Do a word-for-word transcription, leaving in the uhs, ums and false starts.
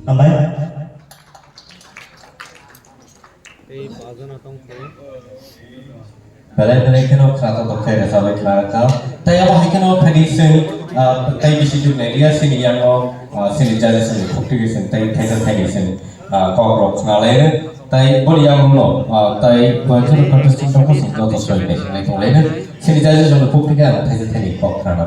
Hambai. Tei bajana tongkhe. Belai belai kheno khna tongthok khe rwchapwi khna rwkha. Tei abo hai kheno phaidi chwng, ah, tei bisi juknai liya chini yango, ah, chini judges ni khukti chwng tei thaisa thaini chwng, ah, kok rok khna laino. Tei boni yango no, ah, tei bo kheno contestant rok no chwng joto soi nai tong laino. Chini judges rok ni khukti khe ang thaisa thaini kok khna rw.